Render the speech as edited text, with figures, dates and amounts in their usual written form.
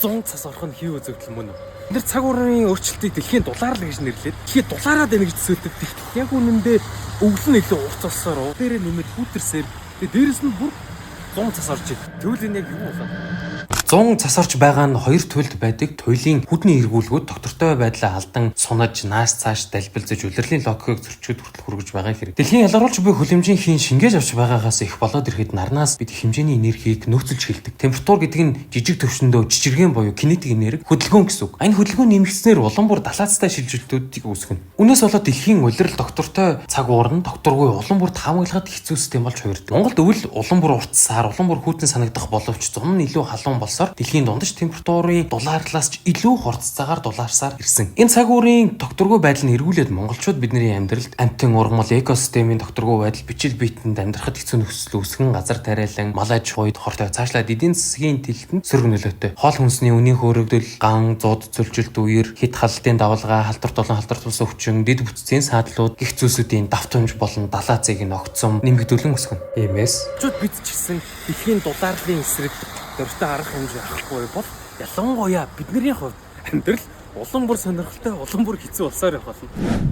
100 цас орох нь хэв үзэгдэл мөн үү? Бид нар цаг уурын өөрчлөлтийг дэлхийн дулаарлал гэж нэрлээд, дэлхий дулаараад байна гэж төсөөлдөг. Тэгтэл яг үнэндээ өвөл нь илүү урт болсоор, дээрээ нэмээд хүүтэрсээр, тэгээ дээрэс нь бүр 100 цас орж ир. Тэгвэл энэ яг юу болоо? 100 цас орж байгаа нь хоёр туйлд байдаг туйлын хүдний эргүүлгүүд тогтвортой байдлаа алдан сунаж, нааш цааш далбилзаж, улирлын логикийг зөрчихэд хүртэл хүргэж байгаа хэрэг. Дэлхийн ялгаруулж буй хөлөмжийн хийн шингээж авч байгаагаас их болоод ирэхэд нарнаас бид их хэмжээний энергийг нөөцөлж эхэлдэг. Температур гэдэг нь жижиг төвшөндөө жижиргэн буюу кинетик энерги, хөдөлгөөн гэсэн үг. Энэ хөдөлгөөн нэмэгдсэнээр улам бүр далаацтай шилжилтүүдийг үүсгэнэ. Үүнээс болоод дэлхийн улирал тогтвортой цаг уур нь тогтворгүй, улам бүр таамаглахад хэцүү систем болж хувирдаг. Монголд өвөл улам бүр уртсаар, улам бүр хүйтэн санагдах боловч зун нь илүү халуун болсоор дэлхийн дундаж температурын дулаарлаас ч илүү хурцтайгаар дулаарсаар ирсэн. Энэ цаг уурын тогтворгүй байдал нь эргүүлээд монголчууд бидний амьдралд амьтан ургамал экосистемийн тогтворгүй байдал, бичил биетэнд амьдрахад хэцүү нөхцөл үүсгэн, газар тариалан, мал аж ахуйд хортой, цаашлаад эдийн засгийн тэлтэнд сөрөг нөлөөтэй. Хоол хүнсний үнийн хөөрөгдөл, ган, зуд, зөрчилт, үер, хэт халалтын давалгаа, халдварт болон халдварт бус өвчин, дэд бүтцийн саадлууд гэх зүйлсүүдийн давтамж болон далаацыг ногцсон нэмэгдүүлэн өсгөнө. Иймээс Чуд бид ч гэсэн дэлхийн дулаарлын эсрэг дуртай арга хэмжээ авахгүй бол ялангуяа бидний хувьд амьдрал улам бүр сонирхолтой, улам бүр хэцүү болсоор явах болно.